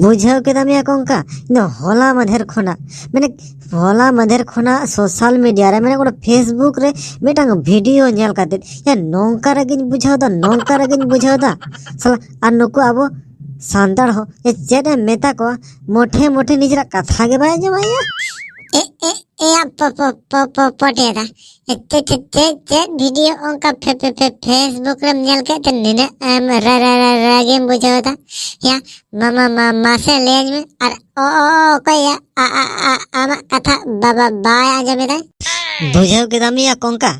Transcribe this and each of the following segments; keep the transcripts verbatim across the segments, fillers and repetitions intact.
ᱵᱩᱡᱷᱟᱹᱣ ᱠᱮᱫᱟᱢ ᱭᱟ ᱠᱚᱝᱠᱟ? ᱤᱧ ᱫᱚ ᱦᱚᱞᱟ ᱢᱟᱫᱷᱮᱨ ᱠᱷᱚᱱᱟᱜ, ᱢᱟᱱᱮ ᱦᱚᱞᱟ ᱢᱟᱫᱷᱮᱨ ᱠᱷᱚᱱᱟᱜ ᱥᱳᱥᱟᱞ ᱢᱤᱰᱤᱭᱟ ᱨᱮ, ᱢᱟᱱᱮ ᱚᱱᱟ ᱯᱷᱮᱥᱵᱩᱠ ᱨᱮ ᱢᱤᱫᱴᱟᱝ ᱵᱷᱤᱰᱤᱭᱳ ᱧᱮᱞ ᱠᱟᱛᱮ, ᱭᱟ ᱱᱚᱝᱠᱟ ᱨᱮᱜᱮᱧ ᱵᱩᱡᱷᱟᱹᱣ ᱫᱟ, ᱱᱚᱝᱠᱟ ᱨᱮᱜᱮᱧ ᱵᱩᱡᱷᱟᱹᱣ ᱫᱟ᱾ ᱥᱟᱞᱟ, ᱟᱨ ᱱᱩᱠᱩ ᱟᱵᱚ ᱥᱟᱱᱛᱟᱲ ᱦᱚᱸ ᱮ ᱪᱮᱫ ᱮᱢ ᱢᱮᱛᱟ ᱠᱚᱣᱟ, ᱢᱚᱴᱷᱮ ᱢᱚᱴᱷᱮ ᱱᱤᱡᱮᱨᱟᱜ ᱠᱟᱛᱷᱟ ᱜᱮ ᱵᱟᱭ ᱟᱸᱡᱚᱢᱟ ᱭᱟ᱾ ᱮ, ᱮ, ᱮᱭᱟ ᱯᱚ-, ᱯᱚ-, ᱯᱚ-, ᱯᱚ-, ᱯᱚᱴᱮᱫᱟ᱾ ᱮ, ᱪᱮ-, ᱪᱮ-, ᱪᱮ-, ᱪᱮᱫ ᱵᱷᱤᱰᱤᱭᱳ ᱚᱱᱠᱟ ᱯᱷᱮ-, ᱯᱷᱮ-, ᱯᱷᱮ-, ᱯᱷᱮᱥᱵᱩᱠ ᱨᱮᱢ ᱧᱮᱞ ᱠᱮᱫ ᱛᱮ ᱱᱤᱱᱟᱹᱜ ᱮᱢ ᱨᱟ-, ᱨᱟ-, ᱨᱟ-, ᱨᱟᱹᱜᱤᱢ ᱵᱩᱡᱷᱟᱹᱣ ᱮᱫᱟ? ᱭᱟ, ᱢᱟ-, ᱢᱟ-, ᱢᱟ-, ᱢᱟᱥᱮ ᱞᱟᱹᱭᱟᱹᱧ ᱢᱮ᱾ ᱟᱨ ᱚ-, ᱚ-, ᱚ-, ᱚᱠᱚᱭ ᱭᱟ? ᱟ-, ᱟ-, ᱟ-, ᱟᱢᱟᱜ ᱠᱟᱛᱷᱟ ᱵᱟ-, ᱵᱟ-, ᱵᱟᱭ ᱟᱸᱡᱚᱢ ᱮᱫᱟᱭ? ᱵᱩᱡᱷᱟᱹᱣ ᱠᱮᱫᱟᱢ ᱭᱟ ᱠᱚᱝᱠᱟ?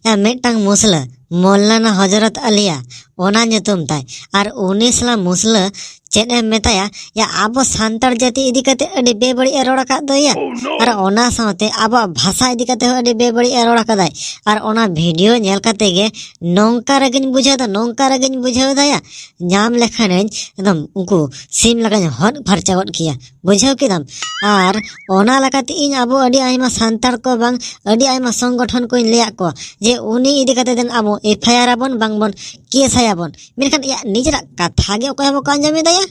ᱭᱟ, ᱢᱤᱫᱴᱟᱝ ᱢᱩᱥᱞᱟᱹ, ᱢᱚᱞᱞᱟᱱᱟ ᱦᱚᱡᱨᱚᱛ ᱟᱞᱤᱭᱟ, ᱚᱱᱟ ᱧᱩᱛᱩᱢ ᱛᱟᱭ᱾ ᱟᱨ ᱩᱱᱤ ᱥᱟᱞᱟ ᱢᱩᱥᱞᱟᱹ ᱪᱮᱫ ᱮᱢ ᱢᱮᱛᱟᱭᱟ, ᱭᱟ, ᱟᱵᱚ ᱥᱟᱱᱛᱟᱲ ᱡᱟᱹᱛᱤ ᱤᱫᱤ ᱠᱟᱛᱮ ᱟᱹᱰᱤ ᱵᱮᱵᱟᱹᱲᱤᱡ ᱮ ᱨᱚᱲ ᱟᱠᱟᱫ ᱫᱚ ᱭᱟ᱾ ᱟᱨ ᱚᱱᱟ ᱥᱟᱶᱛᱮ ᱟᱵᱚᱣᱟᱜ ᱵᱷᱟᱥᱟ ᱤᱫᱤ ᱠᱟᱛᱮ ᱦᱚᱸ ᱟᱹᱰᱤ ᱵᱮᱵᱟᱹᱲᱤᱡ ᱮ ᱨᱚᱲ ᱟᱠᱟᱫᱟᱭ᱾ ᱟᱨ ᱚᱱᱟ ᱵᱷᱤᱰᱤᱭᱳ ᱧᱮᱞ ᱠᱟᱛᱮ ᱜᱮ ᱱᱚᱝᱠᱟ ᱨᱟᱹᱜᱤᱧ ᱵᱩᱡᱷᱟᱹᱣ ᱮᱫᱟ, ᱱᱚᱝᱠᱟ ᱨᱟᱹᱜᱤᱧ ᱵᱩᱡᱷᱟᱹᱣ ᱮᱫᱟ ᱭᱟ, ᱧᱟᱢ ᱞᱮᱠᱷᱟᱱᱤᱧ ᱮᱠᱫᱚᱢ ᱩᱱᱠᱩ ᱥᱤᱢ ᱞᱮᱠᱟᱧ ᱦᱚᱫ ᱯᱷᱟᱨᱪᱟ ᱜᱚᱫ ᱠᱮᱭᱟ᱾ ᱵᱩᱡᱷᱟᱹᱣ ᱠᱮᱫᱟᱢ? ᱟᱨ ᱚᱱᱟ ᱞᱮᱠᱟᱛᱮ ᱤᱧ ᱟᱵᱚ ᱟᱹᱰᱤ ᱟᱭᱢᱟ ᱥᱟᱱᱛᱟᱲ ᱠᱚ ᱵᱟᱝ, ᱟᱹᱰᱤ ᱟᱭᱢᱟ ᱥᱚᱝᱜᱚᱴᱷᱚᱱ ᱠᱚᱧ ᱞᱟᱹᱭᱟᱫ ᱠᱚᱣᱟ ᱡᱮ ᱩᱱᱤ ᱤᱫᱤ ᱠᱟᱛᱮ ᱫᱮᱱ ᱟᱵᱚ ᱮᱯᱷ ᱟᱭ ᱟᱨ ᱟᱵᱚᱱ, ᱵᱟᱝ ᱵᱚᱱ ᱠᱮᱥ ᱟᱭᱟᱵᱚᱱ᱾ ᱢᱮᱱᱠᱷᱟᱱ ᱭᱟ, ᱱᱤᱡᱮᱨᱟᱜ ᱠᱟᱛᱷᱟ ᱜᱮ ᱚᱠᱚᱭ ᱦᱚᱸ ᱵᱟᱠᱚ ᱟᱸᱡᱚᱢ ᱮᱫᱟ ᱭᱟ᱾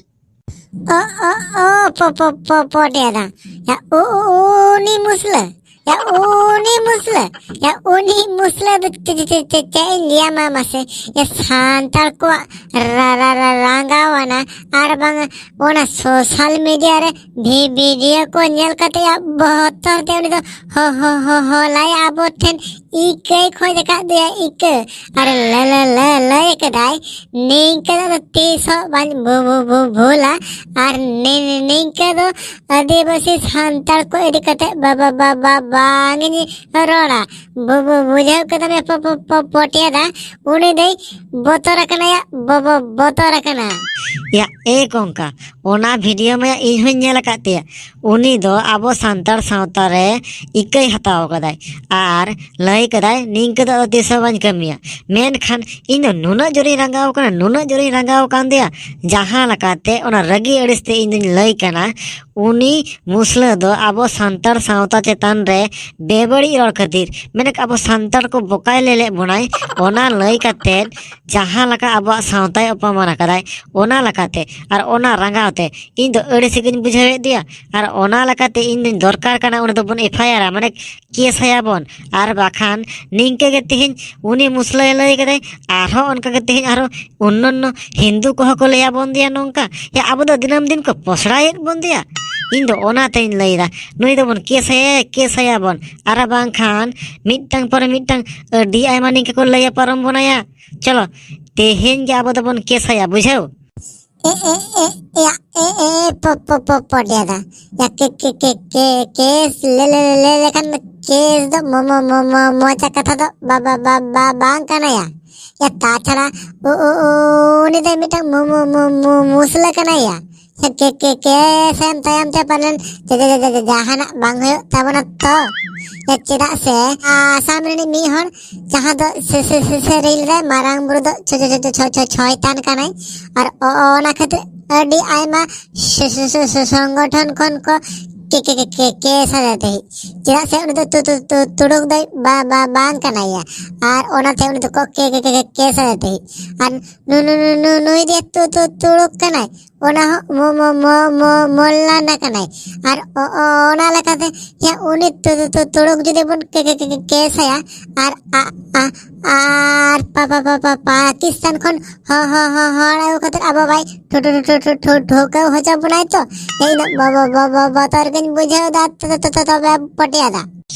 ᱚ, ᱚ, ᱚ, ᱯᱚ-, ᱯᱚ-, ᱯᱚ-, ᱯᱚᱴᱮᱫᱟ᱾ ᱭᱟ, ᱩ-, ᱩ-, ᱩᱱᱤ ᱢᱩᱥᱞᱟᱹ᱾ ᱭᱟ, ᱩᱱᱤ ᱢᱩᱥᱞᱟᱹ᱾ ᱭᱟ, ᱩᱱᱤ ᱢᱩᱥᱞᱟᱹ ᱫᱚ ᱪᱮ-, ᱪᱮ-, ᱪᱮ-, ᱪᱮ-, ᱪᱮᱫ ᱤᱧ ᱞᱟᱹᱭᱟᱢᱟ ᱢᱟᱥᱮ? ᱭᱟ, ᱥᱟᱱᱛᱟᱲ ᱠᱚᱣᱟᱜ ᱨᱟ-, ᱨᱟ-, ᱨᱟ-, ᱨᱟᱸᱜᱟᱣ ᱟᱱᱟ ᱟᱨ ᱵᱟᱝ ᱚᱱᱟ ᱥᱳᱥᱟᱞ ᱢᱤᱰᱤᱭᱟ ᱨᱮ ᱵᱷᱤ-, ᱵᱷᱤᱰᱤᱭᱳ ᱠᱚ ᱧᱮᱞ ᱠᱟᱛᱮ ᱭᱟ, ᱵᱚᱛᱚᱨ ᱛᱮ ᱩᱱᱤ ᱫᱚ ᱦᱚ-, ᱦᱚ-, ᱦᱚ-, ᱦᱚᱞᱟᱭ ᱟᱵᱚ ᱴᱷᱮᱱ ᱤᱠᱟᱹᱭ ᱠᱷᱚᱡ ᱟᱠᱟᱫ ᱫᱚᱭᱟ, ᱤᱠᱟᱹ᱾ ᱟᱨ ᱞᱟᱹ-, ᱞᱟᱹ-, ᱞᱟᱹ-, ᱞᱟᱹᱭ ᱠᱮᱫᱟᱭ, ᱱᱤᱝᱠᱟᱹ ᱫᱚ ᱛᱤᱥ ᱦᱚᱸ ᱵᱟᱹᱧ ᱵᱷᱩ-, ᱵᱷᱩ-, ᱵᱷᱩ-, ᱵᱷᱩᱞᱟ᱾ ᱟᱨ ᱱᱤ-, ᱱᱤ-, ᱱᱤᱝᱠᱟᱹ ᱫᱚ ᱟᱹᱫᱤᱵᱟᱹᱥᱤ ᱥᱟᱱᱛᱟᱲ ᱠᱚ ᱤᱫᱤ ᱠᱟᱛᱮ ᱵᱟ-, ᱵᱟ-, ᱵᱟ-, ᱵᱟ-, ᱵᱟᱝ ᱤᱧ ᱨᱚᱲᱟ᱾ ᱵᱩ-, ᱵᱩ-, ᱵᱩᱡᱷᱟᱹᱣ ᱠᱮᱫᱟᱢ ᱭᱟ ᱯᱚ-, ᱯᱚ-, ᱯᱚ-, ᱯᱚᱴᱮᱫᱟ? ᱩᱱᱤ ᱫᱚᱭ ᱵᱚᱛᱚᱨ ᱟᱠᱟᱱᱟ ᱭᱟ, ᱵᱚ-, ᱵᱚ-, ᱵᱚᱛᱚᱨ ᱟᱠᱟᱱᱟ᱾ ᱭᱟ, ᱮ ᱠᱚᱝᱠᱟ, ᱚᱱᱟ ᱵᱷᱤᱰᱤᱭᱳ ᱢᱟ ᱤᱧ ᱦᱚᱸᱧ ᱧᱮᱞ ᱟᱠᱟᱫ ᱛᱟᱭᱟ᱾ ᱩᱱᱤ ᱫᱚ ᱟᱵᱚ ᱥᱟᱱᱛᱟᱲ ᱥᱟᱶᱛᱟ ᱨᱮ ᱤᱠᱟᱹᱭ ᱦᱟᱛᱟᱣ ᱟᱠᱟᱫᱟᱭ ᱟᱨ ᱞᱟᱹᱭ ᱠᱟᱫᱟᱭ, "ᱱᱤᱝᱠᱟᱹ ᱫᱚ ᱟᱫᱚ ᱛᱤᱥ ᱦᱚᱸ ᱵᱟᱹᱧ ᱠᱟᱹᱢᱤᱭᱟ᱾" ᱢᱮᱱᱠᱷᱟᱱ ᱤᱧ ᱫᱚ ᱱᱩᱱᱟᱹᱜ ᱡᱳᱨᱤᱧ ᱨᱟᱸᱜᱟᱣ ᱠᱟᱱᱟ, ᱱᱩᱱᱟᱹᱜ ᱡᱳᱨᱤᱧ ᱨᱟᱸᱜᱟᱣ ᱟᱠᱟᱱ ᱫᱚᱭᱟ, ᱡᱟᱦᱟᱸ ᱞᱮᱠᱟᱛᱮ ᱚᱱᱟ ᱨᱟᱹᱜᱤ ᱟᱹᱲᱤᱥ ᱛᱮ ᱤᱧ ᱫᱚᱧ ᱞᱟᱹᱭ ᱠᱟᱱᱟ, ᱩᱱᱤ ᱢᱩᱥᱞᱟᱹ ᱫᱚ ᱟᱵᱚ ᱥᱟᱱᱛᱟᱲ ᱥᱟᱶᱛᱟ ᱪᱮᱛᱟᱱ ᱨᱮ ᱵᱮᱵᱟᱹᱲᱤᱡ ᱨᱚᱲ ᱠᱷᱟᱹᱛᱤᱨ, ᱢᱮᱱᱮᱠ ᱟᱵᱚ ᱥᱟᱱᱛᱟᱲ ᱠᱚ ᱵᱚᱠᱟᱭ ᱞᱮᱞᱮᱫ ᱵᱚᱱᱟᱭ, ᱚᱱᱟ ᱞᱟᱹᱭ ᱠᱟᱛᱮᱫ ᱡᱟᱦᱟᱸ ᱞᱮᱠᱟ ᱟᱵᱚᱣᱟᱜ ᱥᱟᱶᱛᱟᱭ ᱚᱯᱚᱢᱟᱱ ᱟᱠᱟᱫᱟᱭ, ᱚᱱᱟ ᱞᱮᱠᱟᱛᱮ ᱟᱨ ᱚᱱᱟ ᱨᱟᱸᱜᱟᱣ ᱛᱮ ᱤᱧ ᱫᱚ ᱟᱹᱲᱤᱥ ᱜᱤᱧ ᱵᱩᱡᱷᱟᱹᱣᱮᱫ ᱫᱮᱭᱟ᱾ ᱟᱨ ᱚᱱᱟ ᱞᱮᱠᱟᱛᱮ ᱤᱧ ᱫᱚᱧ ᱫᱚᱨᱠᱟᱨ ᱠᱟᱱᱟ, ᱩᱱᱤ ᱫᱚᱵᱚᱱ ᱮᱯᱷ ᱟᱭ ᱟᱨᱟ, ᱢᱟᱱᱮ ᱠᱮᱥ ᱟᱭᱟᱵᱚᱱ᱾ ᱟᱨ ᱵᱟᱠᱷᱟᱱ ᱱᱤᱝᱠᱟᱹ ᱜᱮ ᱛᱮᱦᱮᱧ ᱩᱱᱤ ᱢᱩᱥᱞᱟᱹᱭ ᱞᱟᱹᱭ ᱠᱟᱫᱟᱭ, ᱟᱨᱦᱚᱸ ᱚᱱᱠᱟ ᱜᱮ ᱛᱮᱦᱮᱧ ᱟᱨᱦᱚᱸ ᱚᱱᱱᱟᱱᱱᱚ ᱦᱤᱱᱫᱩ ᱠᱚᱦᱚᱸ ᱠᱚ ᱞᱟᱹᱭᱟᱵᱚᱱ ᱫᱮᱭᱟ ᱱᱚᱝᱠᱟ᱾ ᱭᱟ, ᱟᱵᱚ ᱫᱚ ᱫᱤᱱᱟᱹᱢ ᱫᱤᱱ ᱠᱚ ᱯᱚᱥᱲᱟᱭᱮᱫ ᱵᱚᱱ ᱫᱮᱭᱟ᱾ ᱤᱧ ᱫᱚ ᱚᱱᱟᱛᱮᱧ ᱞᱟᱹᱭᱫᱟ, ᱱᱩᱭ ᱫᱚᱵᱚᱱ ᱠᱮᱥ ᱟᱭᱟ, ᱠᱮᱥ ᱟᱭᱟᱵᱚᱱ᱾ ᱟᱨ ᱵᱟᱝᱠᱷᱟᱱ ᱢᱤᱫᱴᱟᱝ ᱯᱚᱨᱮ ᱢᱤᱫᱴᱟᱝ ᱟᱹᱰᱤ ᱟᱭᱢᱟ ᱱᱤᱝᱠᱟᱹ ᱠᱚ ᱞᱟᱹᱭᱟ ᱯᱟᱨᱚᱢ ᱵᱚᱱᱟᱭᱟ᱾ ᱪᱚᱞᱚ, ᱛᱮᱦᱮᱧ ᱜᱮ ᱟᱵᱚ ᱫᱚᱵᱚᱱ ᱠᱮᱥ ᱟᱭᱟ, ᱵᱩᱡᱷᱟᱹᱣ? ᱮ ᱮ ᱮ ᱮ ᱭᱟ, ᱮ ᱮ ᱯᱚ ᱯᱚ ᱯᱚ ᱯᱚᱰᱮᱫᱟ᱾ ᱭᱟ, ᱠᱮ ᱠᱮ ᱠᱮ ᱠᱮ ᱠᱮᱥ ᱞᱮ ᱞᱮ ᱞᱮ ᱞᱮᱠᱷᱟᱱ ᱫᱚ ᱠᱮᱥ ᱫᱚ ᱢᱚ ᱢᱚ ᱢᱚ ᱢᱚ ᱢᱚᱪᱟ ᱠᱟᱛᱷᱟ ᱫᱚ ᱵᱟ ᱵᱟ ᱵᱟ ᱵᱟ ᱵᱟᱝ ᱠᱟᱱᱟ ᱭᱟ᱾ ᱭᱟ, ᱛᱟᱪᱷᱟᱲᱟ ᱩ ᱩ ᱩ ᱩᱱᱤ ᱫᱚ ᱢᱤᱫᱴᱟᱝ ᱢᱩ ᱢᱩ ᱢᱩ ᱢᱩ ᱢᱩᱥᱞᱟᱹ ᱠᱟᱱᱟᱭ ᱭᱟ᱾ ᱭᱟ, ᱠᱮ ᱠᱮ ᱠᱮᱥ ᱮᱢ ᱛᱟᱭᱚᱢ ᱛᱮ ᱯᱟᱞᱮᱱ ᱡᱟ- ᱡᱟ- ᱡᱟ- ᱡᱟ- ᱡᱟᱦᱟᱱᱟᱜ ᱵᱟᱝ ᱦᱩᱭᱩᱜ ᱛᱟᱵᱚᱱᱟ ᱛᱚ᱾ ᱭᱟ, ᱪᱮᱫᱟᱜ ᱥᱮ ᱟᱥᱟᱢ ᱨᱤᱱᱤᱡ ᱢᱤᱫ ᱦᱚᱲ ᱡᱟᱦᱟᱸ ᱫᱚ ᱥᱮ ᱥᱮ ᱥᱮ ᱥᱮᱨᱮᱧ ᱞᱮᱫᱟᱭ, ᱢᱟᱨᱟᱝ ᱵᱩᱨᱩ ᱫᱚ ᱪᱷᱚ ᱪᱷᱚ ᱪᱷᱚ ᱪᱷᱚ ᱪᱷᱚ ᱪᱷᱚᱭᱛᱟᱱ ᱠᱟᱱᱟᱭ᱾ ᱟᱨ ᱚ- ᱚ- ᱚᱱᱟ ᱠᱷᱟᱹᱛᱤᱨ ᱟᱹᱰᱤ ᱟᱭᱢᱟ ᱥᱚ- ᱥᱚ- ᱥᱚ- ᱥᱚ- ᱥᱚᱝᱜᱚᱴᱷᱚᱱ ᱠᱷᱚᱱ ᱠᱚ ᱠᱮ ᱠᱮ ᱠᱮ ᱠᱮ ᱠᱮᱥ ᱟᱫᱮ ᱛᱟᱦᱮᱸᱫ᱾ ᱪᱮᱫᱟᱜ ᱥᱮ ᱩᱱᱤ ᱫᱚ ᱛᱩ- ᱛᱩ- ᱛᱩ- ᱛᱩᱲᱩᱠ ᱫᱚᱭ ᱵᱟ- ᱵᱟ- ᱵᱟᱝ ᱠᱟᱱᱟᱭᱟ᱾ ᱟᱨ ᱚᱱᱟᱛᱮ ᱩᱱᱤ ᱫᱚᱠᱚ ᱠᱮ ᱠᱮ ᱠᱮ ᱠᱮ ᱠᱮᱥ ᱟᱫᱮ ᱛᱟᱦᱮᱸᱫ᱾ ᱟᱨ ᱱᱩ- ᱱᱩ- ᱱᱩ- ᱱᱩ- ᱱᱩᱭ ᱫᱚ ᱛᱩ- ᱛᱩ- ᱛᱩᱲᱩᱠ ᱠᱟᱱᱟᱭ, ᱚᱱᱟ ᱦᱚᱸ ᱢᱚ- ᱢᱚ- ᱢᱚ- ᱢᱚ- ᱢᱚᱞᱞᱟᱱᱟ ᱠᱟᱱᱟᱭ᱾ ᱟᱨ ᱚ- ᱚ- ᱚᱱᱟ ᱞᱮᱠᱟᱛᱮ ᱭᱟ, ᱩᱱᱤ ᱛᱩ- ᱛᱩ- ᱛᱩ- ᱛᱩᱲᱩᱠ ᱡᱩᱫᱤ ᱵᱚᱱ ᱠᱮ- ᱠᱮ- ᱠᱮ- ᱠᱮ- ᱠᱮᱥ ᱟᱭᱟ, ᱟᱨ ᱟ- ᱟ- ᱟᱨ ᱯᱟ- ᱯᱟ- ᱯᱟ- ᱯᱟ- ᱯᱟᱠᱤᱥᱛᱟᱱ ᱠᱷᱚᱱ ᱦᱚ- ᱦᱚ- ᱦᱚ- ᱦᱚᱲ ᱟᱹᱜᱩ ᱠᱟᱛᱮ ᱟᱵᱚ ᱵᱟᱭ ᱴᱷᱩ- ᱴᱷᱩ- ᱴᱷᱩ- ᱴᱷᱩ- ᱴᱷᱩ- ᱴᱷᱩᱠᱟᱹᱣ ᱦᱚᱪᱚ ᱵᱚᱱᱟᱭ ᱛᱚ᱾ ᱤᱧ ᱫᱚ ᱵᱚ- ᱵᱚ- ᱵᱚ- ᱵᱚ- ᱵᱚᱛᱚᱨ ᱜᱤᱧ ᱵᱩᱡᱷᱟᱹᱣ ᱮᱫᱟ᱾ ᱛᱚ- ᱛᱚ- ᱛᱚ- ᱛᱚᱵᱮ ᱯᱚᱴᱮᱭᱟᱫᱟ᱾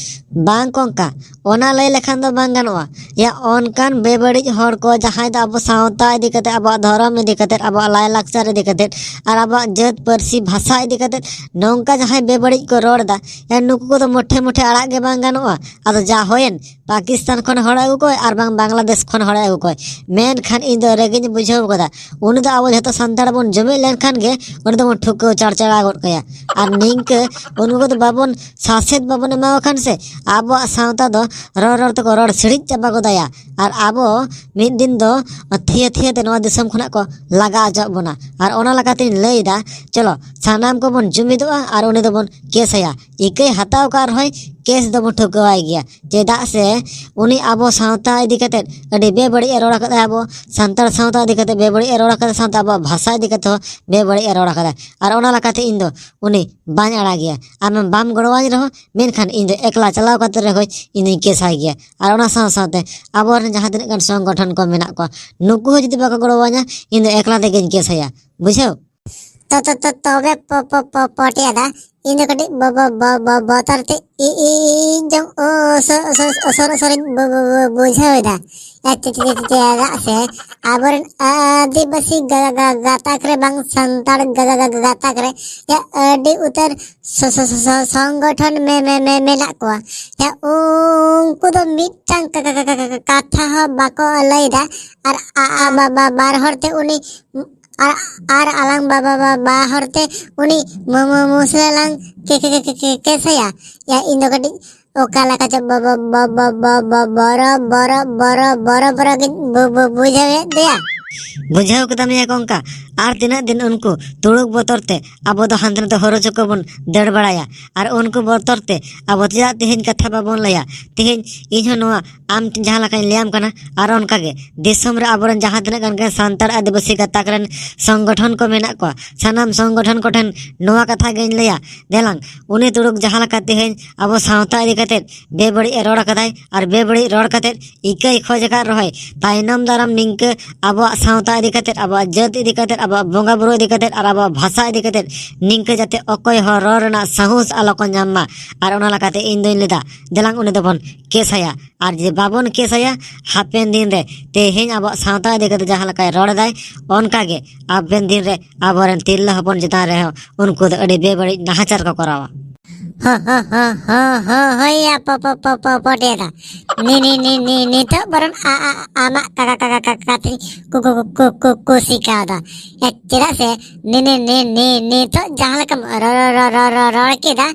ᱵᱟᱝ ᱠᱚᱝᱠᱟ, ᱚᱱᱟ ᱞᱟᱹᱭ ᱞᱮᱠᱷᱟᱱ ᱫᱚ ᱵᱟᱝ ᱜᱟᱱᱚᱜᱼᱟ᱾ ᱭᱟ, ᱚᱱᱠᱟᱱ ᱵᱮᱵᱟᱹᱲᱤᱡ ᱦᱚᱲ ᱠᱚ ᱡᱟᱦᱟᱸᱭ ᱫᱚ ᱟᱵᱚ ᱥᱟᱶᱛᱟ ᱤᱫᱤ ᱠᱟᱛᱮ, ᱟᱵᱚᱣᱟᱜ ᱫᱷᱚᱨᱚᱢ ᱤᱫᱤ ᱠᱟᱛᱮ, ᱟᱵᱚᱣᱟᱜ ᱞᱟᱭᱞᱟᱠᱪᱟᱨ ᱤᱫᱤ ᱠᱟᱛᱮ, ᱟᱨ ᱟᱵᱚᱣᱟᱜ ᱡᱟᱹᱛ ᱯᱟᱹᱨᱥᱤ ᱵᱷᱟᱥᱟ ᱤᱫᱤ ᱠᱟᱛᱮ ᱱᱚᱝᱠᱟ ᱡᱟᱦᱟᱸᱭ ᱵᱮᱵᱟᱹᱲᱤᱡ ᱠᱚ ᱨᱚᱲ ᱮᱫᱟ, ᱭᱟ, ᱱᱩᱠᱩ ᱠᱚᱫᱚ ᱢᱚᱴᱷᱮ ᱢᱚᱴᱷᱮ ᱟᱲᱟᱜ ᱜᱮ ᱵᱟᱝ ᱜᱟᱱᱚᱜᱼᱟ᱾ ᱟᱫᱚ ᱡᱟ ᱦᱩᱭᱮᱱ, ᱯᱟᱠᱤᱥᱛᱟᱱ ᱠᱷᱚᱱ ᱦᱚᱲ ᱟᱹᱜᱩ ᱠᱚᱭ ᱟᱨ ᱵᱟᱝ ᱵᱟᱝᱞᱟᱫᱮᱥ ᱠᱷᱚᱱ ᱦᱚᱲ ᱟᱹᱜᱩ ᱠᱚᱭ, ᱢᱮᱱᱠᱷᱟᱱ ᱤᱧ ᱫᱚ ᱨᱟᱹᱜᱤᱧ ᱵᱩᱡᱷᱟᱹᱣ ᱠᱟᱫᱟ᱾ ᱩᱱᱤ ᱫᱚ ᱟᱵᱚ ᱡᱷᱚᱛᱚ ᱥᱟᱱᱛᱟᱲ ᱵᱚᱱ ᱡᱩᱢᱤᱫ ᱞᱮᱱᱠᱷᱟᱱ ᱜᱮ ᱩᱱᱤ ᱫᱚᱵᱚᱱ ᱴᱷᱩᱠᱟᱹᱣ ᱪᱟᱲᱪᱟᱲᱟ ᱜᱚᱫ ᱠᱟᱭᱟ᱾ ᱟᱨ ᱱᱤᱝᱠᱟᱹ ᱩᱱᱠᱩ ᱫᱚ ᱵᱟᱵᱚᱱ ᱥᱟᱥᱮᱛ ᱵᱟᱵᱚᱱ ᱮᱢᱟᱣ ᱠᱷᱟᱱ ᱥᱮ, ᱟᱵᱚᱣᱟᱜ ᱥᱟᱶᱛᱟ ᱫᱚ ᱨᱚᱲ ᱨᱚᱲ ᱛᱮᱠᱚ ᱨᱚᱲ ᱥᱤᱲᱤᱡ ᱪᱟᱵᱟ ᱜᱚᱫᱟᱭᱟ᱾ ᱟᱨ ᱟᱵᱚ ᱢᱤᱫ ᱫᱤᱱ ᱫᱚ ᱛᱷᱤᱭᱟᱹ ᱛᱷᱤᱭᱟᱹ ᱛᱮ ᱱᱚᱣᱟ ᱫᱤᱥᱚᱢ ᱠᱷᱚᱱᱟᱜ ᱠᱚ ᱞᱟᱜᱟ ᱚᱪᱚᱜ ᱵᱚᱱᱟ᱾ ᱟᱨ ᱚᱱᱟ ᱞᱮᱠᱟᱛᱤᱧ ᱞᱟᱹᱭᱫᱟ, ᱪᱚᱞᱚ ᱥᱟᱱᱟᱢ ᱠᱚᱵᱚᱱ ᱡᱩᱢᱤᱫᱚᱜᱼᱟ ᱟᱨ ᱩᱱᱤ ᱫᱚᱵᱚᱱ ᱠᱮᱥ ᱟᱭᱟ᱾ ᱤᱠᱟᱹᱭ ᱦᱟᱛᱟᱣ ᱠᱟᱜ ᱨᱮᱦᱚᱸᱭ, ᱠᱮᱥ ᱫᱚᱵᱚᱱ ᱴᱷᱟᱹᱣᱠᱟᱹᱣᱟᱭ ᱜᱮᱭᱟ᱾ ᱪᱮᱫᱟᱜ ᱥᱮ ᱩᱱᱤ ᱟᱵᱚ ᱥᱟᱶᱛᱟ ᱤᱫᱤ ᱠᱟᱛᱮᱫ ᱟᱹᱰᱤ ᱵᱮᱵᱟᱹᱲᱤᱡ ᱮ ᱨᱚᱲ ᱟᱠᱟᱫᱟ, ᱟᱵᱚ ᱥᱟᱱᱛᱟᱲ ᱥᱟᱶᱛᱟ ᱤᱫᱤ ᱠᱟᱛᱮᱫ ᱵᱮᱵᱟᱹᱲᱤᱡ ᱮ ᱨᱚᱲ ᱟᱠᱟᱫᱟ, ᱥᱟᱶᱛᱮ ᱟᱵᱚᱣᱟᱜ ᱵᱷᱟᱥᱟ ᱤᱫᱤ ᱠᱟᱛᱮᱫ ᱦᱚᱸ ᱵᱮᱵᱟᱹᱲᱤᱡ ᱮ ᱨᱚᱲ ᱟᱠᱟᱫᱟ᱾ ᱟᱨ ᱚᱱᱟ ᱞᱮᱠᱟᱛᱮ ᱤᱧ ᱫᱚ ᱩᱱᱤ ᱵᱟᱹᱧ ᱟᱲᱟᱜᱮᱭᱟ᱾ ᱟᱢᱮᱢ ᱵᱟᱢ ᱜᱚᱲᱚᱣᱟᱹᱧ ᱨᱮᱦᱚᱸ, ᱢᱮᱱᱠᱷᱟᱱ ᱤᱧ ᱫᱚ ᱮᱠᱞᱟ ᱪᱟᱞᱟᱣ ᱠᱟᱛᱮ ᱨᱮᱦᱚᱸ ᱤᱧ ᱫᱚᱧ ᱠᱮᱥᱟᱭ ᱜᱮᱭᱟ᱾ ᱟᱨ ᱚᱱᱟ ᱥᱟᱶ ᱥᱟᱶᱛᱮ ᱟᱵᱚᱨᱮᱱ ᱡᱟᱦᱟᱸ ᱛᱤᱱᱟᱹᱜ ᱜᱟᱱ ᱥᱚᱝᱜᱚᱴᱷᱚᱱ ᱠᱚ ᱢᱮᱱᱟᱜ ᱠᱚᱣᱟ, ᱱᱩᱠᱩ ᱦᱚᱸ ᱡᱩᱫᱤ ᱵᱟᱠᱚ ᱜᱚᱲᱚᱣᱟᱹᱧᱟ, ᱤᱧ ᱫᱚ ᱮᱠᱞᱟ ᱛᱮᱜᱮᱧ ᱠᱮᱥᱟᱭᱟ᱾ ᱵᱩᱡᱷᱟᱹᱣ? ᱛᱚ, ᱛᱚ, ᱛᱚ, ᱛᱚᱵᱮ ᱯᱚ-, ᱯᱚ-, ᱯᱚ-, ᱯᱚᱴᱮ ᱫᱟ, ᱤᱧ ᱫᱚ ᱠᱟᱹᱴᱤᱡ ᱵᱚ-, ᱵᱚ-, ᱵᱚ-, ᱵᱚ-, ᱵᱚᱛᱚᱨ ᱛᱮ ᱤ-, ᱤ-, ᱤᱧ ᱡᱚᱝ ᱚ-, ᱚᱥᱚᱨ, ᱚᱥᱚᱨ, ᱚᱥᱚᱨ, ᱚᱥᱚᱨᱤᱧ ᱵᱩ-, ᱵᱩ-, ᱵᱩ-, ᱵᱩᱡᱷᱟᱹᱣ ᱮᱫᱟ᱾ ᱮ, ᱪᱮ-, ᱪᱮ-, ᱪᱮ-, ᱪᱮᱫᱟᱜ ᱥᱮ ᱟᱵᱚᱨᱮᱱ ᱟᱹᱫᱤᱵᱟᱹᱥᱤ ᱜᱟ-, ᱜᱟ-, ᱜᱟ-, ᱜᱟᱛᱟᱠ ᱨᱮ ᱵᱟᱝ ᱥᱟᱱᱛᱟᱲ ᱜᱟ-, ᱜᱟ-, ᱜᱟ-, ᱜᱟᱛᱟᱠ ᱨᱮ ᱭᱟ ᱟᱹᱰᱤ ᱩᱛᱟᱹᱨ ᱥᱚ-, ᱥᱚ-, ᱥᱚ-, ᱥᱚ-, ᱥᱚᱝᱜᱚᱴᱷᱚᱱ ᱢᱮ-, ᱢᱮ-, ᱢᱮ-, ᱢᱮᱱᱟᱜ ᱠᱚᱣᱟ᱾ ᱭᱟ ᱩᱱᱠᱩ ᱫᱚ ᱢᱤᱫᱴᱟᱝ ᱠᱟ-, ᱠᱟ-, ᱠᱟ-, ᱠᱟ-, ᱠᱟ-, ᱠᱟᱛᱷᱟ ᱦᱚᱸ ᱵᱟᱠᱚ ᱞᱟᱹᱭᱫᱟ᱾ ᱟᱨ ᱟ-, ᱟ-, ᱵᱟ-, ᱵᱟ-, ᱵᱟᱨ ᱦᱚᱲ ᱛᱮ ᱩᱱᱤ ᱟᱨ, ᱟᱨ ᱟᱞᱟᱝ ᱵᱟ-, ᱵᱟ-, ᱵᱟ-, ᱵᱟ ᱦᱚᱲ ᱛᱮ ᱩᱱᱤ ᱢᱩ-, ᱢᱩ-, ᱢᱩᱥᱞᱟᱹ ᱞᱟᱝ ᱠᱮ-, ᱠᱮ-, ᱠᱮ-, ᱠᱮ-, ᱠᱮᱥᱟᱭᱟ᱾ ᱭᱟ, ᱤᱧ ᱫᱚ ᱠᱟᱹᱴᱤᱡ ᱚᱠᱟ ᱞᱮᱠᱟ ᱪᱚ ᱵᱚ-, ᱵᱚ-, ᱵᱚ-, ᱵᱚ-, ᱵᱚ-, ᱵᱚᱨᱚ-, ᱵᱚᱨᱚ-, ᱵᱚᱨᱚ-, ᱵᱚᱨᱚ ᱜᱤᱧ ᱵᱩ-, ᱵᱩ-, ᱵᱩᱡᱷᱟᱹᱣᱮᱫ ᱫᱮᱭᱟ᱾ ᱵᱩᱡᱷᱟᱹᱣ ᱠᱮᱫᱟᱢ ᱭᱟ ᱠᱚᱝᱠᱟ? ᱟᱨ ᱛᱤᱱᱟᱹᱜ ᱫᱤᱱ ᱩᱱᱠᱩ ᱛᱩᱲᱩᱠ ᱵᱚᱛᱚᱨ ᱛᱮ ᱟᱵᱚ ᱫᱚ ᱦᱟᱱᱛᱮ ᱱᱟᱛᱮ ᱦᱚᱨᱚ ᱪᱚᱠᱚ ᱵᱚᱱ ᱫᱟᱹᱲ ᱵᱟᱲᱟᱭᱟ? ᱟᱨ ᱩᱱᱠᱩ ᱵᱚᱛᱚᱨ ᱛᱮ ᱟᱵᱚ ᱪᱮᱫᱟᱜ ᱛᱮᱦᱮᱧ ᱠᱟᱛᱷᱟ ᱵᱟᱵᱚᱱ ᱞᱟᱹᱭᱟ? ᱛᱮᱦᱮᱧ ᱤᱧ ᱦᱚᱸ ᱱᱚᱣᱟ ᱟᱢ ᱡᱟᱦᱟᱸ ᱞᱮᱠᱟᱧ ᱞᱟᱹᱭᱟᱢ ᱠᱟᱱᱟ, ᱟᱨ ᱚᱱᱠᱟᱜᱮ ᱫᱤᱥᱚᱢ ᱨᱮ ᱟᱵᱚᱨᱮᱱ ᱡᱟᱦᱟᱸ ᱛᱤᱱᱟᱹᱜ ᱜᱟᱱ ᱜᱮ ᱥᱟᱱᱛᱟᱲ ᱟᱹᱫᱤᱵᱟᱹᱥᱤ ᱜᱟᱛᱟᱠ ᱨᱮᱱ ᱥᱚᱝᱜᱚᱴᱷᱚᱱ ᱠᱚ ᱢᱮᱱᱟᱜ ᱠᱚᱣᱟ, ᱥᱟᱱᱟᱢ ᱥᱚᱝᱜᱚᱴᱷᱚᱱ ᱠᱚᱴᱷᱮᱱ ᱱᱚᱣᱟ ᱠᱟᱛᱷᱟ ᱜᱮᱧ ᱞᱟᱹᱭᱟ, ᱫᱮᱞᱟᱝ, ᱩᱱᱤ ᱛᱩᱲᱩᱠ ᱡᱟᱦᱟᱸ ᱞᱮᱠᱟ ᱛᱮᱦᱮᱧ ᱟᱵᱚ ᱥᱟᱶᱛᱟ ᱤᱫᱤ ᱠᱟᱛᱮᱫ ᱵᱮᱵᱟᱹᱲᱤᱡ ᱮ ᱨᱚᱲ ᱟᱠᱟᱫᱟᱭ ᱟᱨ ᱵᱮᱵᱟᱹᱲᱤᱡ ᱨᱚᱲ ᱠᱟᱛᱮᱫ ᱤᱠᱟᱹᱭ ᱠᱷᱚᱡ ᱟᱠᱟᱫ ᱨᱮᱦᱚᱸᱭ, ᱛᱟᱭᱱᱚᱢ ᱫᱟᱨᱟᱢ ᱱᱤᱝᱠᱟᱹ ᱟᱵᱚᱣᱟᱜ ᱥᱟᱶᱛᱟ ᱤᱫᱤ ᱠᱟᱛᱮᱫ, ᱟᱵᱚᱣᱟᱜ ᱡᱟᱹᱛ ᱤᱫᱤ ᱠᱟᱛᱮᱫ, ᱟᱵᱚᱣᱟᱜ ᱵᱚᱸᱜᱟ ᱵᱩᱨᱩ ᱤᱫᱤ ᱠᱟᱛᱮᱫ ᱟᱨ ᱟᱵᱚᱣᱟᱜ ᱵᱷᱟᱥᱟ ᱤᱫᱤ ᱠᱟᱛᱮᱫ ᱱᱤᱝᱠᱟᱹ ᱡᱟᱛᱮ ᱚᱠᱚᱭ ᱦᱚᱸ ᱨᱚᱲ ᱨᱮᱱᱟᱜ ᱥᱟᱦᱚᱥ ᱟᱞᱚ ᱠᱚ ᱧᱟᱢ ᱢᱟ᱾ ᱟᱨ ᱚᱱᱟ ᱞᱮᱠᱟᱛᱮ ᱤᱧ ᱫᱚᱧ ᱞᱟᱹᱭᱫᱟ, ᱫᱮᱞᱟᱝ ᱩᱱᱤ ᱫᱚᱵᱚᱱ ᱠᱮᱥᱟᱭᱟ᱾ ᱟᱨ ᱡᱩᱫᱤ ᱵᱟᱵᱚᱱ ᱠᱮᱥᱟᱭᱟ, ᱦᱟᱯᱮᱱ ᱫᱤᱱ ᱨᱮ ᱛᱮᱦᱮᱧ ᱟᱵᱚᱣᱟᱜ ᱥᱟᱶᱛᱟ ᱤᱫᱤ ᱠᱟᱛᱮ ᱡᱟᱦᱟᱸ ᱞᱮᱠᱟᱭ ᱨᱚᱲ ᱮᱫᱟᱭ, ᱚᱱᱠᱟ ᱜᱮ ᱦᱟᱯᱮᱱ ᱫᱤᱱ ᱨᱮ ᱟᱵᱚᱨᱮᱱ ᱛᱤᱨᱞᱟᱹ ᱦᱚᱯᱚᱱ ᱪᱮᱛᱟᱱ ᱨᱮᱦᱚᱸ ᱩᱱᱠᱩ ᱫᱚ ᱟᱹᱰᱤ ᱵᱮᱵᱟᱹᱲᱤᱡ ᱱᱟᱦᱟᱪᱟᱨ ᱠᱚ ᱠᱚᱨᱟᱣᱟ᱾ ᱦᱚᱸ, ᱦᱚᱸ, ᱦᱚᱸ, ᱦᱚᱸ, ᱦᱚᱸ, ᱦᱳᱭ ᱭᱟ, ᱯᱚ-, ᱯᱚ-, ᱯᱚ-, ᱯᱚ-, ᱯᱚᱴᱮᱫᱟ᱾ ᱱᱤ-, ᱱᱤ-, ᱱᱤ-, ᱱᱤ-, ᱱᱤᱛᱚᱜ ᱵᱚᱨᱚᱱ ᱟ-, ᱟ-, ᱟᱢᱟᱜ ᱠᱟ-, ᱠᱟ-, ᱠᱟ-, ᱠᱟ-, ᱠᱟᱛᱷᱟᱧ ᱠᱩ-, ᱠᱩ-, ᱠᱩ-, ᱠᱩ-, ᱠᱩ-, ᱠᱩᱥᱤ ᱠᱟᱣᱫᱟ᱾ ᱮ, ᱪᱮᱫᱟᱜ ᱥᱮ ᱱᱤ-, ᱱᱤ-, ᱱᱤ-, ᱱᱤ-, ᱱᱤᱛᱚᱜ ᱡᱟᱦᱟᱸ ᱞᱮᱠᱟᱢ ᱨᱚ-, ᱨᱚ-, ᱨᱚ-, ᱨᱚ-, ᱨᱚ-, ᱨᱚᱲ ᱠᱮᱫᱟ,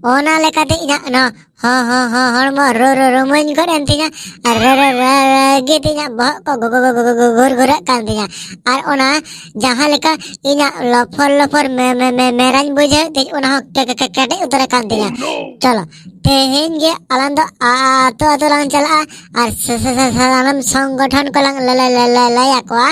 ᱚᱱᱟ ᱞᱮᱠᱟᱛᱮ ᱤᱧᱟᱹᱜ ᱱᱚᱣᱟ ᱦᱚᱸ ᱦᱚᱸ ᱦᱚᱸ ᱦᱚᱲᱢᱚ ᱨᱚ ᱨᱚ ᱨᱚᱢᱚᱧ ᱜᱚᱫ ᱮᱱ ᱛᱤᱧᱟ᱾ ᱟᱨ ᱨᱚ ᱨᱚ ᱨᱚ ᱨᱚ ᱜᱮ ᱛᱤᱧᱟ ᱵᱚᱦᱚᱜ ᱠᱚ ᱜᱚ ᱜᱚ ᱜᱚ ᱜᱚ ᱜᱚ ᱜᱷᱩᱨ ᱜᱷᱩᱨᱟᱹᱜ ᱠᱟᱱ ᱛᱤᱧᱟ᱾ ᱟᱨ ᱚᱱᱟ ᱡᱟᱦᱟᱸ ᱞᱮᱠᱟ ᱤᱧᱟᱜ ᱞᱚᱯᱷᱚᱨ ᱞᱚᱯᱷᱚᱨ ᱢᱮ ᱢᱮ ᱢᱮ ᱢᱮᱨᱟᱧ ᱵᱩᱡᱷᱟᱹᱣ ᱛᱤᱧ, ᱚᱱᱟ ᱦᱚᱸ ᱠᱮ- ᱠᱮ- ᱠᱮ- ᱠᱮᱴᱮᱡ ᱩᱛᱟᱹᱨ ᱟᱠᱟᱱ ᱛᱤᱧᱟ᱾ ᱪᱚᱞᱚ, ᱛᱮᱦᱮᱧ ᱜᱮ ᱟᱞᱟᱝ ᱫᱚ ᱟ- ᱟ- ᱟᱛᱳ ᱟᱛᱳ ᱞᱟᱝ ᱪᱟᱞᱟᱜᱼᱟ ᱟᱨ ᱥᱟ- ᱥᱟ- ᱥᱟ- ᱥᱟᱱᱟᱢ ᱥᱚᱝᱜᱚᱴᱷᱚᱱ ᱠᱚᱞᱟᱝ ᱞᱟ- ᱞᱟ- ᱞᱟ- ᱞᱟ- ᱞᱟᱹᱭ ᱟᱠᱚᱣᱟ᱾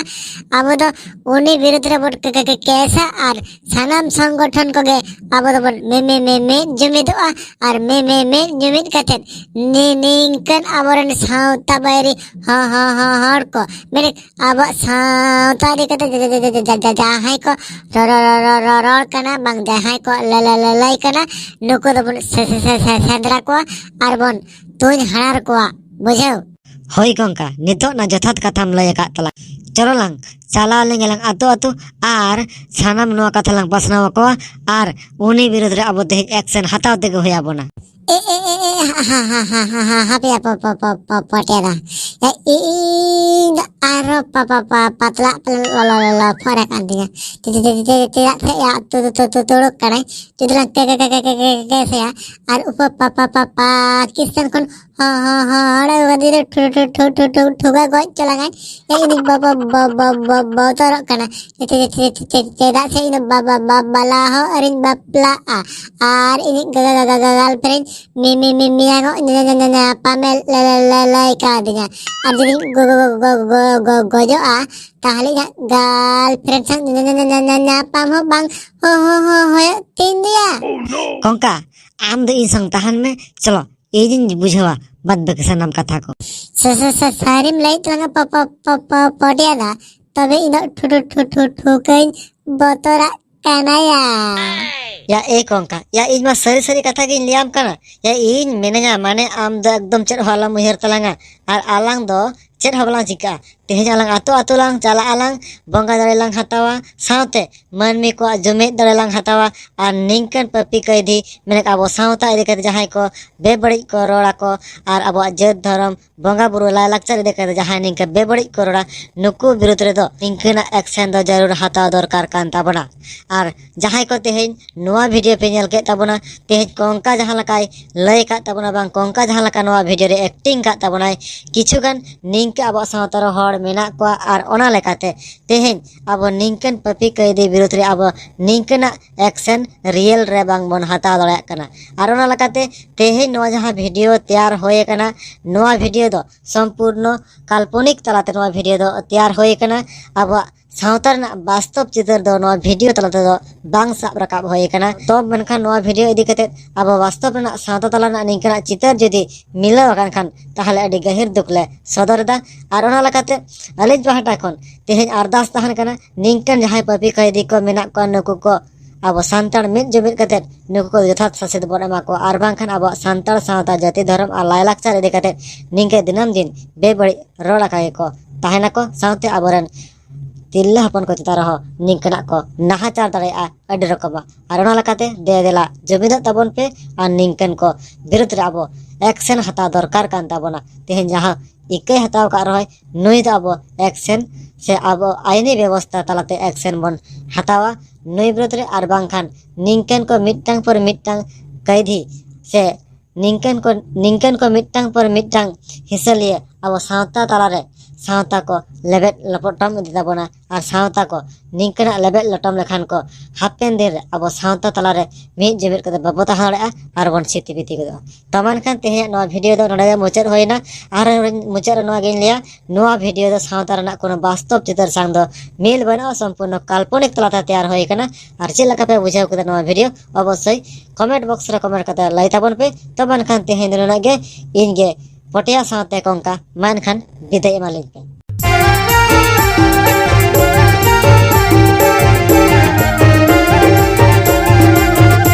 ᱟᱵᱚ ᱫᱚ ᱩᱱᱤ ᱵᱤᱨᱩᱫᱷ ᱨᱮᱵᱚᱱ ᱠᱮ- ᱠᱮ- ᱠᱮ- ᱠᱮᱥᱟ ᱟᱨ ᱥᱟᱱᱟᱢ ᱥᱚᱝᱜᱚᱴᱷᱚᱱ ᱠᱚᱜᱮ ᱟᱵᱚ ᱫᱚᱵᱚᱱ ᱢᱮ- ᱢᱮ- ᱢᱮ- ᱢᱤᱫ ᱡᱩᱢᱤᱫᱚᱜᱼᱟ ᱟᱨ ᱢᱮ- ᱢᱮ- ᱢᱤᱫ ᱡᱩᱢᱤᱫ ᱠᱟᱛᱮᱫ ᱱᱤ- ᱱᱤᱝᱠᱟᱹᱱ ᱟᱵᱚᱨᱮᱱ ᱥᱟᱶᱛᱟ ᱵᱟᱹᱭᱨᱤ ᱦᱚ- ᱦᱚ- ᱦᱚ- ᱦᱚᱲ ᱠᱚ, ᱢᱮᱱᱮ ᱟᱵᱚᱣᱟᱜ ᱥᱟᱶᱛᱟ ᱤᱫᱤ ᱠᱟᱛᱮ ᱡᱟ- ᱡᱟ- ᱡᱟ- ᱡᱟ- ᱡᱟ- ᱡᱟᱦᱟᱸᱭ ᱠᱚ ᱨᱚ- ᱨᱚ- ᱨᱚ- ᱨᱚ- ᱨᱚ- ᱨᱚᱲ ᱠᱟᱱᱟ, ᱵᱟᱝ ᱡᱟᱦᱟᱸᱭ ᱠᱚ ᱞᱟ- ᱞᱟ- ᱞᱟ- ᱞᱟᱹᱭ ᱠᱟᱱᱟ, ᱱᱩᱠᱩ ᱫᱚᱵᱚᱱ ᱥᱮ- ᱥᱮ- ᱥᱮ- ᱥᱮ- ᱥᱮᱸᱫᱽᱨᱟ ᱠᱚᱣᱟ ᱟᱨ ᱵᱚᱱ ᱛᱩᱧ ᱦᱟᱲᱟᱨ ᱠᱚᱣᱟ, ᱵᱩᱡᱷᱟᱹᱣ? ᱦᱳᱭ ᱜᱚᱝᱠᱟ, ᱱᱤᱛᱚᱜ ᱱᱟ ᱡᱚᱛᱷᱟᱛ ᱠᱟᱛᱷᱟᱢ ᱞᱟᱹᱭ ᱟᱠᱟᱫ ᱛᱟᱞᱟᱝ᱾ ᱪᱚᱞᱚ ᱞᱟᱝ ᱪᱟᱞᱟᱣ ᱞᱮᱱ ᱜᱮᱞᱟᱝ ᱟᱛᱳ ᱟᱛᱳ ᱟᱨ ᱥᱟᱱᱟᱢ ᱱᱚᱣᱟ ᱠᱟᱛᱷᱟ ᱞᱟᱝ ᱯᱟᱥᱱᱟᱣ ᱟᱠᱚᱣᱟ ᱟᱨ ᱩᱱᱤ ᱵᱤᱨᱩᱫᱷ ᱨᱮ ᱟᱵᱚ ᱛᱮᱦᱮᱧ ᱮᱠᱥᱮᱱ ᱦᱟᱛᱟᱣ ᱛᱮᱜᱮ ᱦᱩᱭ ᱟᱵᱚᱱᱟ᱾ ᱮ ᱮ ᱮ ᱮ ᱦᱟ- ᱦᱟ- ᱦᱟ- ᱦᱟ- ᱦᱟ- ᱦᱟ- ᱦᱟᱯᱮᱭᱟ ᱯᱚ- ᱯᱚ- ᱯᱚ- ᱯᱚ- ᱯᱚᱴᱮᱫᱟ᱾ ᱮ, ᱤ- ᱤᱧ ᱫᱚ ᱟᱨᱦᱚᱸ ᱯᱟ- ᱯᱟ- ᱯᱟ- ᱯᱟᱛᱞᱟ ᱯᱞᱟ- ᱞᱚ- ᱞᱚ- ᱞᱚ- ᱞᱚᱯᱷᱚᱨ ᱟᱠᱟᱱ ᱛᱤᱧᱟ᱾ ᱪᱮ- ᱪᱮ- ᱪᱮ- ᱪᱮ- ᱪᱮᱫᱟᱜ ᱥᱮ ᱭᱟ ᱛᱩ- ᱛᱩ- ᱛᱩ- ᱛᱩ- ᱛᱩᱲᱩᱠ ᱠᱟᱱᱟᱭ᱾ ᱡᱩᱫᱤ ᱞᱟᱝ ᱠᱮ- ᱠᱮ- ᱠᱮ- ᱠᱮ- ᱠᱮ- ᱠᱮ- ᱠᱮᱥᱮᱭᱟ ᱟᱨ ᱩᱯᱟᱹ ᱯᱟ- ᱯᱟ- ᱯᱟ- ᱯᱟᱠᱤᱥᱛᱟᱱ ᱠᱷᱚᱱ ᱦᱚ- ᱦᱚ- ᱦᱚ- ᱦᱚᱲᱮ ᱜᱟᱫᱤᱨᱮ ᱴᱷᱩ- ᱴᱷᱩ- ᱴᱷᱩ- ᱴᱷᱩ- ᱴᱷᱩ- ᱴᱷᱩᱜᱟ ᱜᱚᱡ ᱪᱚ ᱞᱟᱝᱟᱭ᱾ ᱮ, ᱤᱧ ᱵᱚ- ᱵᱚ- ᱵᱚ- ᱵᱚ- ᱵᱚ- ᱵᱚᱛᱚᱨᱚᱜ ᱠᱟᱱᱟ᱾ ᱪᱮ- ᱪᱮ- ᱪᱮ- ᱪᱮ- ᱪᱮ- ᱪᱮᱫᱟᱜ ᱥᱮ ᱤᱧ ᱫᱚ ᱵᱟ- ᱵᱟ- ᱵᱟ- ᱵᱟᱞᱟ ᱦᱚᱸ ᱟᱹᱣᱨᱤᱧ ᱵᱟᱯᱞᱟᱜᱼᱟ᱾ ᱟᱨ ᱤᱧᱤᱡ ᱜᱟ- ᱜᱟ- ᱜᱟ- ᱜᱟ- ᱜᱟᱨᱞᱯᱷᱨᱮᱱᱰ ᱢᱤ- ᱢᱤ- ᱢᱤ- ᱢᱤᱭᱟᱝᱚᱜ ᱧᱟ- ᱧᱟ- ᱧᱟ- ᱧᱟ- ᱧᱟᱯᱟᱢᱮ ᱞᱟᱹ- ᱞᱟᱹ- ᱞᱟᱹ- ᱞᱟᱹ- ᱞᱟᱹᱭ ᱠᱟᱣᱫᱤᱧᱟ᱾ ᱟᱨ ᱡᱩᱫᱤᱧ ᱜᱚ- ᱜᱚ- ᱜᱚ- ᱜᱚ- ᱜᱚ- ᱜᱚ- ᱜᱚᱡᱚᱜᱼᱟ, ᱛᱟᱦᱞᱮ ᱤᱧᱟᱹᱜ ᱜᱟᱨᱞᱯᱷᱨᱮᱱᱰ ᱥᱟᱶ ᱧᱟ- ᱧᱟ- ᱧᱟ- ᱧᱟ- ᱧᱟᱯᱟᱢ ᱦᱚᱸ ᱵᱟᱝ ᱦᱚ- ᱦᱚ- ᱦᱚ- ᱦᱩᱭᱩᱜ ᱛᱤᱧ ᱜᱮᱭᱟ᱾ ᱠᱚᱝᱠᱟ, ᱟᱢ ᱫᱚ ᱤᱧ ᱥᱟᱶ ᱛᱟᱦᱮᱱ ᱢᱮ, ᱪᱚᱞᱚ, ᱤᱧᱤᱧ ᱵᱩᱡᱷᱟᱹᱣᱟ ᱵᱟᱫ ᱵᱟᱹᱠᱤ ᱥᱟᱱᱟᱢ ᱠᱟᱛᱷᱟ ᱠᱚ᱾ ᱥᱟ- ᱥᱟ- ᱥᱟ- ᱥᱟᱹᱨᱤᱢ ᱞᱟᱹᱭᱮᱫ ᱛᱟᱞᱟᱝᱟ ᱯᱚ- ᱯᱚ- ᱯᱚ- ᱯᱚ- ᱯᱚᱴᱤᱭᱟ ᱫᱟ, ᱛᱚᱵᱮ ᱤᱧ ᱫᱚ ᱴᱷᱩ- ᱴᱷᱩ- ᱴᱷᱩ- ᱴᱷᱩ- ᱴᱷᱩᱠᱟᱹᱧ ᱵᱚᱛᱚᱨᱟᱜ ᱠᱟᱱᱟᱭᱟ᱾ ᱭᱟ ᱮ ᱠᱚᱝᱠᱟ, ᱭᱟ ᱤᱧ ᱢᱟ ᱥᱟᱹᱨᱤ ᱥᱟᱹᱨᱤ ᱠᱟᱛᱷᱟ ᱜᱤᱧ ᱞᱟᱹᱭᱟᱢ ᱠᱟᱱᱟ᱾ ᱭᱟ ᱤᱧ ᱢᱮᱱᱟᱹᱧᱟ, ᱢᱟᱱᱮ ᱟᱢ ᱫᱚ ᱮᱠᱫᱚᱢ ᱪᱮᱫ ᱦᱚᱸ ᱟᱞᱚᱢ ᱩᱭᱦᱟᱹᱨ ᱛᱟᱞᱟᱝᱟ᱾ ᱟᱨ ᱟᱞᱟᱝ ᱫᱚ ᱪᱮᱫ ᱦᱚᱸ ᱵᱟᱞᱟᱝ ᱪᱤᱠᱟᱹᱜᱼᱟ᱾ ᱛᱮᱦᱮᱧ ᱟᱞᱟᱝ ᱟᱛᱳ ᱟᱛᱳ ᱞᱟᱝ ᱪᱟᱞᱟᱜ ᱟᱞᱟᱝ, ᱵᱚᱸᱜᱟ ᱫᱟᱲᱮ ᱞᱟᱝ ᱦᱟᱛᱟᱣᱟ, ᱥᱟᱶᱛᱮ ᱢᱟᱹᱱᱢᱤ ᱠᱚᱣᱟᱜ ᱡᱩᱢᱤᱫ ᱫᱟᱲᱮ ᱞᱟᱝ ᱦᱟᱛᱟᱣᱟ᱾ ᱟᱨ ᱱᱤᱝᱠᱟᱹᱱ ᱯᱟᱹᱯᱤ ᱠᱟᱹᱭᱫᱷᱤ, ᱢᱮᱱᱮᱫ ᱟᱵᱚ ᱥᱟᱶᱛᱟ ᱤᱫᱤ ᱠᱟᱛᱮ ᱡᱟᱦᱟᱸᱭ ᱠᱚ ᱵᱮᱵᱟᱹᱲᱤᱡ ᱠᱚ ᱨᱚᱲ ᱟᱠᱚ ᱟᱨ ᱟᱵᱚᱣᱟᱜ ᱡᱟᱹᱛ ᱫᱷᱚᱨᱚᱢ ᱵᱚᱸᱜᱟ ᱵᱩᱨᱩ ᱞᱟᱭᱞᱟᱠᱪᱟᱨ ᱤᱫᱤ ᱠᱟᱛᱮ ᱡᱟᱦᱟᱸᱭ ᱱᱤᱝᱠᱟᱹ ᱵᱮᱵᱟᱹᱲᱤᱡ ᱠᱚ ᱨᱚᱲᱟ, ᱱᱩᱠᱩ ᱵᱤᱨᱩᱫᱷ ᱨᱮᱫᱚ ᱱᱤᱝᱠᱟᱹᱱᱟᱜ ᱮᱠᱥᱮᱱ ᱫᱚ ᱡᱟᱹᱨᱩᱲ ᱦᱟᱛᱟᱣ ᱫᱚᱨᱠᱟᱨ ᱠᱟᱱ ᱛᱟᱵᱚᱱᱟ᱾ ᱟᱨ ᱡᱟᱦᱟᱸᱭ ᱠᱚ ᱛᱮᱦᱮᱧ ᱱᱚᱣᱟ ᱵᱷᱤᱰᱤᱭᱳ ᱯᱮ ᱧᱮᱞ ᱠᱮᱫ ᱛᱟᱵᱚᱱᱟ, ᱛᱮᱦᱮᱧ ᱠᱚᱝᱠᱟ ᱡᱟᱦᱟᱸ ᱞᱮᱠᱟᱭ ᱞᱟᱹᱭ ᱟᱠᱟᱫ ᱛᱟᱵᱚᱱᱟ, ᱵᱟᱝ ᱠᱚᱝᱠᱟ ᱡᱟᱦᱟᱸ ᱞᱮᱠᱟ ᱱᱚᱣᱟ ᱵᱷᱤᱰᱤᱭᱳ ᱨᱮ ᱮᱠᱴᱤᱝ ᱟᱠᱟᱫ ᱛᱟᱵᱚᱱᱟᱭ, ᱠᱤᱪᱷᱩ ᱜᱟᱱ ᱱᱤᱝᱠᱟᱹ ᱟᱵᱚᱣᱟᱜ ᱥᱟᱶᱛᱟ ᱨᱮ ᱦᱚᱲ ᱢᱮᱱᱟᱜ ᱠᱚᱣᱟ᱾ ᱟᱨ ᱚᱱᱟ ᱞᱮᱠᱟᱛᱮ ᱛᱮᱦᱮᱧ ᱟᱵᱚ ᱱᱤᱝᱠᱟᱹᱱ ᱯᱟᱹᱯᱤ ᱠᱟᱹᱭᱫᱤ ᱵᱤᱨᱩᱫᱷ ᱨᱮ ᱟᱵᱚ ᱱᱤᱝᱠᱟᱹᱱᱟᱜ ᱮᱠᱥᱮᱱ ᱨᱤᱭᱮᱞ ᱨᱮ ᱵᱟᱝ ᱵᱚᱱ ᱦᱟᱛᱟᱣ ᱫᱟᱲᱮᱭᱟᱜ ᱠᱟᱱᱟ᱾ ᱟᱨ ᱚᱱᱟ ᱞᱮᱠᱟᱛᱮ ᱛᱮᱦᱮᱧ ᱱᱚᱣᱟ ᱡᱟᱦᱟᱸ ᱵᱷᱤᱰᱤᱭᱳ ᱛᱮᱭᱟᱨ ᱦᱩᱭ ᱟᱠᱟᱱᱟ, ᱱᱚᱣᱟ ᱵᱷᱤᱰᱤᱭᱳ ᱫᱚ ᱥᱚᱢᱯᱩᱨᱱᱚ ᱠᱟᱞᱯᱚᱱᱤᱠ ᱛᱟᱞᱟᱛᱮ ᱱᱚᱣᱟ ᱵᱷᱤᱰᱤᱭᱳ ᱫᱚ ᱛᱮᱭᱟᱨ ᱦᱩᱭ ᱟᱠᱟᱱᱟ᱾ ᱟᱵᱚᱣᱟᱜ ᱥᱟᱶᱛᱟ ᱨᱮᱱᱟᱜ ᱵᱟᱥᱛᱚᱵ ᱪᱤᱛᱟᱹᱨ ᱫᱚ ᱱᱚᱣᱟ ᱵᱷᱤᱰᱤᱭᱳ ᱛᱟᱞᱟ ᱛᱮᱫᱚ ᱵᱟᱝ ᱥᱟᱵ ᱨᱟᱠᱟᱵ ᱦᱩᱭ ᱟᱠᱟᱱᱟ᱾ ᱛᱚ ᱢᱮᱱᱠᱷᱟᱱ ᱱᱚᱣᱟ ᱵᱷᱤᱰᱤᱭᱳ ᱤᱫᱤ ᱠᱟᱛᱮ ᱟᱵᱚ ᱵᱟᱥᱛᱚᱵ ᱨᱮᱱᱟᱜ ᱥᱟᱶᱛᱟ ᱛᱟᱞᱟ ᱨᱮᱱᱟᱜ ᱱᱤᱝᱠᱟᱱᱟᱜ ᱪᱤᱛᱟᱹᱨ ᱡᱩᱫᱤ ᱢᱤᱞᱟᱹᱣ ᱟᱠᱟᱱ ᱠᱷᱟᱱ, ᱛᱟᱦᱚᱞᱮ ᱟᱹᱰᱤ ᱜᱟᱹᱦᱤᱨ ᱫᱩᱠ ᱞᱮ ᱥᱚᱫᱚᱨ ᱮᱫᱟ᱾ ᱟᱨ ᱚᱱᱟ ᱞᱮᱠᱟᱛᱮ ᱟᱹᱞᱤᱧ ᱯᱟᱦᱴᱟ ᱠᱷᱚᱱ ᱛᱮᱦᱮᱧ ᱟᱨᱫᱟᱥ ᱛᱟᱦᱮᱱ ᱠᱟᱱᱟ, ᱱᱤᱝᱠᱟᱱ ᱡᱟᱦᱟᱸᱭ ᱯᱟᱹᱯᱤ ᱠᱟᱹᱭᱫᱤ ᱠᱚ ᱢᱮᱱᱟᱜ ᱠᱚᱣᱟ, ᱱᱩᱠᱩ ᱠᱚ ᱟᱵᱚ ᱥᱟᱱᱛᱟᱲ ᱢᱤᱫ ᱡᱩᱢᱤᱫ ᱠᱟᱛᱮ ᱱᱩᱠᱩ ᱠᱚ ᱡᱚᱛᱷᱟᱛ ᱥᱟᱥᱮᱛ ᱵᱚᱱ ᱮᱢᱟ ᱠᱚᱣᱟ᱾ ᱟᱨ ᱵᱟᱝᱠᱷᱟᱱ ᱟᱵᱚᱣᱟᱜ ᱥᱟᱱᱛᱟᱲ ᱥᱟᱶᱛᱟ, ᱡᱟᱹᱛᱤ, ᱫᱷᱚᱨᱚᱢ ᱟᱨ ᱞᱟᱭᱞᱟᱠᱪᱟᱨ ᱤᱫᱤ ᱠᱟᱛᱮ ᱱᱤᱝᱠᱟᱹ ᱫᱤᱱᱟᱹᱢ ᱫᱤᱱ ᱵᱮᱵᱟᱹᱲᱤᱡ ᱨᱚᱲ ᱟᱠᱟ ᱜᱮᱠᱚ ᱛᱟᱦᱮᱱᱟᱠᱚ᱾ ᱥᱟᱶᱛᱮ ᱟᱵᱚᱨᱮᱱ ᱛᱤᱨᱞᱟᱹ ᱦᱚᱯᱚᱱ ᱠᱚ ᱪᱮᱛᱟᱱ ᱨᱮᱦᱚᱸ ᱱᱤᱝᱠᱟᱹᱱᱟᱜ ᱠᱚ ᱱᱟᱦᱟᱪᱟᱨ ᱫᱟᱲᱮᱭᱟᱜᱼᱟ ᱟᱹᱰᱤ ᱨᱚᱠᱚᱢᱟᱜ᱾ ᱟᱨ ᱚᱱᱟ ᱞᱮᱠᱟᱛᱮ ᱫᱮ ᱫᱮᱞᱟ ᱡᱩᱢᱤᱫᱚᱜ ᱛᱟᱵᱚᱱ ᱯᱮ ᱟᱨ ᱱᱤᱝᱠᱟᱹᱱ ᱠᱚ ᱵᱤᱨᱩᱫᱷ ᱨᱮ ᱟᱵᱚ ᱮᱠᱥᱮᱱ ᱦᱟᱛᱟᱣ ᱫᱚᱨᱠᱟᱨ ᱠᱟᱱ ᱛᱟᱵᱚᱱᱟ᱾ ᱛᱮᱦᱮᱧ ᱡᱟᱦᱟᱸ ᱤᱠᱟᱹᱭ ᱦᱟᱛᱟᱣ ᱟᱠᱟᱫ ᱨᱮᱦᱚᱸᱭ, ᱱᱩᱭ ᱫᱚ ᱟᱵᱚ ᱮᱠᱥᱮᱱ ᱥᱮ ᱟᱵᱚ ᱟᱭᱤᱱᱤ ᱵᱮᱵᱚᱥᱛᱷᱟ ᱛᱟᱞᱟᱛᱮ ᱮᱠᱥᱮᱱ ᱵᱚᱱ ᱦᱟᱛᱟᱣᱟ ᱱᱩᱭ ᱵᱤᱨᱩᱫᱷ ᱨᱮ᱾ ᱟᱨ ᱵᱟᱝᱠᱷᱟᱱ ᱱᱤᱝᱠᱟᱹᱱ ᱠᱚ ᱢᱤᱫᱴᱟᱝ ᱯᱚᱨ ᱢᱤᱫᱴᱟᱝ ᱠᱟᱹᱭᱫᱷᱤ ᱥᱮ ᱱᱤᱝᱠᱟᱹᱱ ᱠᱚ ᱱᱤᱝᱠᱟᱹᱱ ᱠᱚ ᱢᱤᱫᱴᱟᱝ ᱯᱚᱨ ᱢᱤᱫᱴᱟᱝ ᱦᱤᱥᱟᱹᱞᱤᱭᱟᱹ ᱟᱵᱚ ᱥᱟᱶᱛᱟ ᱛᱟᱞᱟᱨᱮ ᱥᱟᱶᱛᱟ ᱠᱚ ᱞᱮᱵᱮᱫ ᱞᱚᱴᱚᱢ ᱤᱫᱤ ᱛᱟᱵᱚᱱᱟ᱾ ᱟᱨ ᱥᱟᱶᱛᱟ ᱠᱚ ᱱᱤᱝᱠᱟᱹᱱᱟᱜ ᱞᱮᱵᱮᱫ ᱞᱚᱴᱚᱢ ᱞᱮᱠᱷᱟᱱ ᱠᱚ, ᱦᱟᱯᱮᱱ ᱫᱤᱱ ᱨᱮ ᱟᱵᱚ ᱥᱟᱶᱛᱟ ᱛᱟᱞᱟᱨᱮ ᱢᱤᱫ ᱡᱩᱢᱤᱫ ᱠᱟᱛᱮ ᱵᱟᱵᱚ ᱛᱟᱦᱮᱸ ᱫᱟᱲᱮᱭᱟᱜᱼᱟ ᱟᱨ ᱵᱚᱱ ᱥᱤᱛᱤ ᱵᱤᱛᱤ ᱜᱚᱫᱚᱜᱼᱟ᱾ ᱛᱚ ᱢᱮᱱᱠᱷᱟᱱ ᱛᱮᱦᱮᱧᱟᱜ ᱱᱚᱣᱟ ᱵᱷᱤᱰᱤᱭᱳ ᱫᱚ ᱱᱚᱰᱮ ᱜᱮ ᱢᱩᱪᱟᱹᱫ ᱦᱩᱭᱱᱟ᱾ ᱟᱨ ᱢᱩᱪᱟᱹᱫ ᱨᱮ ᱱᱚᱣᱟ ᱜᱤᱧ ᱞᱟᱹᱭᱟ, ᱱᱚᱣᱟ ᱵᱷᱤᱰᱤᱭᱳ ᱫᱚ ᱥᱟᱶᱛᱟ ᱨᱮᱱᱟᱜ ᱠᱳᱱᱳ ᱵᱟᱥᱛᱚᱵ ᱪᱤᱛᱟᱹᱨ ᱥᱟᱶ ᱫᱚ ᱢᱤᱞ ᱵᱟᱹᱱᱩᱜᱼᱟ, ᱥᱚᱢᱯᱩᱨᱱᱚ ᱠᱟᱞᱯᱚᱱᱤᱠ ᱛᱟᱞᱟᱛᱮ ᱛᱮᱭᱟᱨ ᱦᱩᱭ ᱟᱠᱟᱱᱟ᱾ ᱟᱨ ᱪᱮᱫ ᱞᱮᱠᱟ ᱯᱮ ᱵᱩᱡᱷᱟᱹᱣ ᱠᱮᱫᱟ ᱱᱚᱣᱟ ᱵᱷᱤᱰᱤᱭᱳ, ᱚᱵᱚᱥᱥᱳᱭ ᱠᱚᱢᱮᱱᱴ ᱵᱚᱠᱥ ᱨᱮ ᱠᱚᱢᱮᱱᱴ ᱠᱟᱛᱮ ᱞᱟᱹᱭ ᱛᱟᱵᱚᱱ ᱯᱮ᱾ ᱛᱚ ᱢᱮᱱᱠᱷᱟᱱ ᱛᱮᱦᱮᱧ ᱫᱚ ᱱᱩᱱᱟᱹᱜ ᱜᱮ᱾ ᱤᱧ ᱜᱮ ᱯᱚᱴᱮᱭᱟ ᱥᱟᱶᱛᱮ ᱠᱚᱝᱠᱟ, ᱢᱟ ᱮᱱᱠᱷᱟᱱ ᱵᱤᱫᱟᱹᱭ ᱮᱢᱟᱞᱤᱧ ᱯᱮ᱾